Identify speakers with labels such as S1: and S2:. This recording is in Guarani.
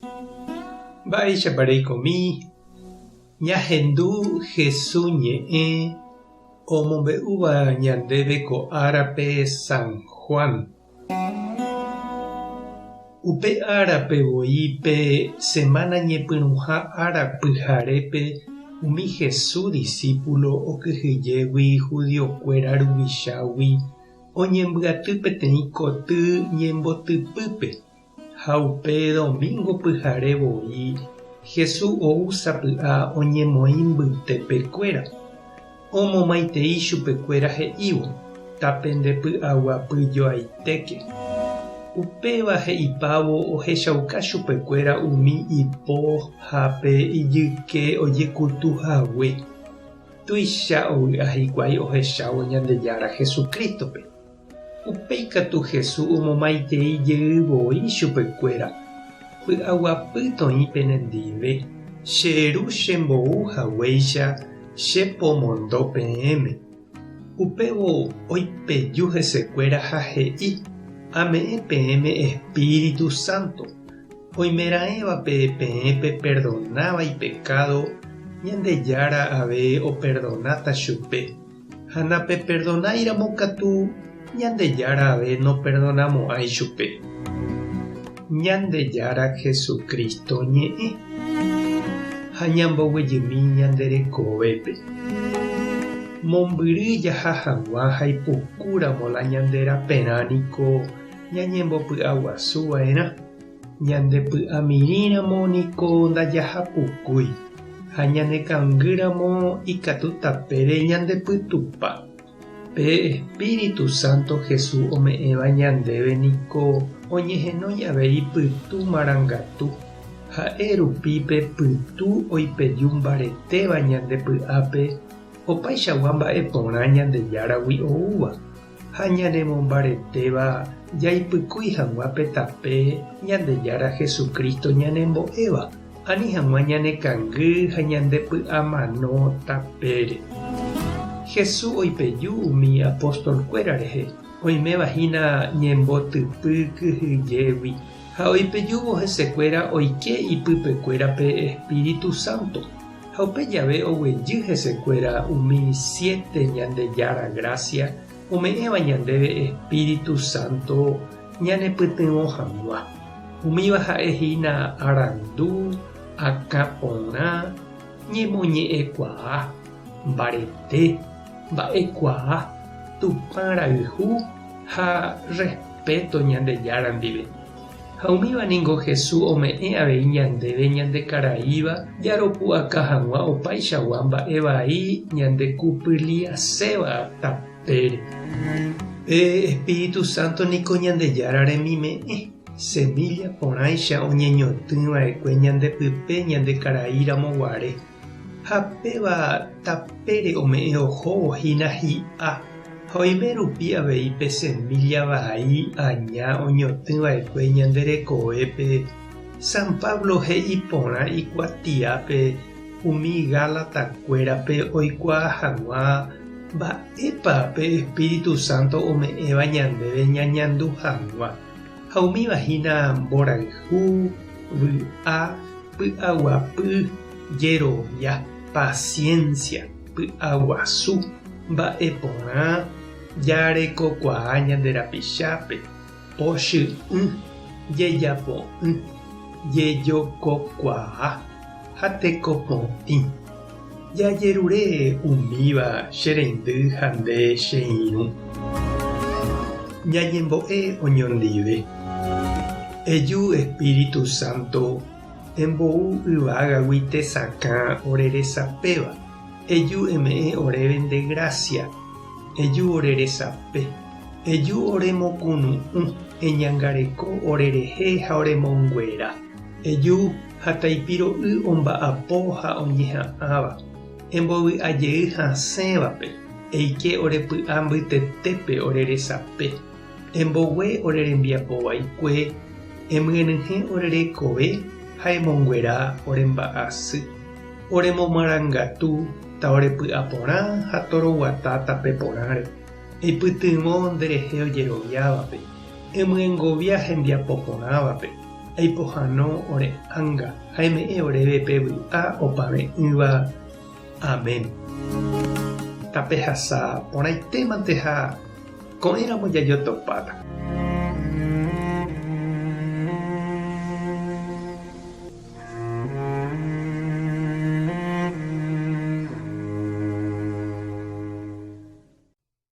S1: Mba'éichapa reikomi ñahendu Hesu ñe'ẽ omombe'úva ñandéve ko árape San Juan? Upe árape voi pe semána ñepyrũha ára pyharépe umi Hesu disípulo okyhyjégui hudiokuéra ruvichágui oñembyaty peteĩ koty ñembotypýpe. Ha upe domingo pyhare voi, Jesús ou sapy'a oñemoĩ mbytepekuéra. Omomaitei chupekuéra he'ívo, Tapendepy'aguapy joaitéke. Upéva he'ipávo ohechauka chupekuéra umi ipo ha pe ijyke ojekutu hague. Tuicha ovy'a hikuái ohechávo Ñandejára Jesucrístope. Upéi katu Jesús omomaitei jey voi chupekuéra, Py'aguapy toĩ penendive, che Ru chembou haguéicha che pomondo peẽme. Upévo oipeju hesekuéra ha he'i, Ame'ẽ peẽme Espíritu Santo. Oimeraẽvape peẽ peperdonáva ipekádo, Ñandejára ave operdonáta chupe. Ha napeperdonáiramo katu, Ñandejára ave noperdonamo'ãi chupe. Ñandejára Jesucristo ñe'ẽ. Ha ñamboguejymi ñande rekovépe. Mombyry jaha hag̃ua ha ipukúramo la ñande raperã niko ñañembopy'aguasu va'erã. Ñandepy'amirĩramo niko ndajahapukúi, ha ñanekangýramo ikatu tapére ñandepytupa. Pe Espíritu Santo Jesús ome'ẽva ñandéve niko oñehenói avei pytu marangatu, ha'e rupi pe pytu oipeju mbaretéva ñande py'ápe opaichagua mba'e porã Ñandejáragui oúva. Ha ñanemombaretéva jaipykúi hag̃ua pe tape Ñandejára Jesucristo ñanembo'éva, ani hag̃ua ñanekangy ha ñandepy'amano tapére. Jesús oipeju umi apóstol-kuéra rehe, oiméva hína ñembotypy kyhyjégui, ha oipejúvo hesekuéra oike ipypekuéra pe Espíritu Santo. Ha upe jave oguejy hesekuéra umi siéte Ñandejára grásia ome'ẽva ñandéve Espíritu Santo ñanepytyvõ hag̃ua. Umíva ha'e hína arandu, akã porã, ñemoñe'ẽkuaa, mbarete, mba'ekuaa, Tupã rayhu ha rrespeto Ñandejára ndive. Ha umíva ningo Jesús ome'ẽ avei ñandéve ñande karaíva jaropu'aka hag̃ua opaichagua mba'e vai ñande kupyliaséva tapére. Pe Espíritu Santo niko Ñandejára remime'ẽ, semilla porãicha oñeñotỹ va'ekue ñande pype ñande karai ramo guare, Ha péva tapére ome'ẽ ohóvo hína hi'a, ha oime rupi avei pe semílla vai aña oñotỹ va'ekue ñande rekovépe, San Pablo he'i porã ikuatiápe umi Gálatakuérape oikuaa hag̃ua mba'épa pe Espíritu Santo ome'ẽva ñandéve ñañandu hag̃ua, ha umíva hína mborayhu, vy'a, py'aguapy, jerovia, paciencia, py'aguasu, mba'eporã, jarekokuaa ñande rapichápe, pochy'ỹ, jejapo'ỹ, jejokokuaa ha tekopotĩ. Jajerure umíva che reindy ha nde che irũ. Ñañembo'e oñondive. Eju Espíritu Santo, embou yvágagui tesakã ore resapéva. Eju eme'ẽ oréve nde grásia. Eju ore resape. Eju ore mokunu'ũ, eñangareko ore rehe ha ore monguera. Eju ha taipiro'y omba'apo ha oñeha'ãva, embovy'a jey hasẽvape, eike ore py'a mbytetépe ore resape, embogue ore rembiapo vaikue, emyenyhẽ ore rekove ha emonguera ore mba'asy. Ore momarangatu ta ore py'a porã ha toroguata tape porãre, eipytyvõ nderehe ojeroviávape, emyengovia hembiapo porãvape. Eipohãno ore ánga ha eme'ẽ oréve pe vy'a opave'ỹva. Amén. Tapehasa porãitémante ha ko'ẽramo jajotopáta.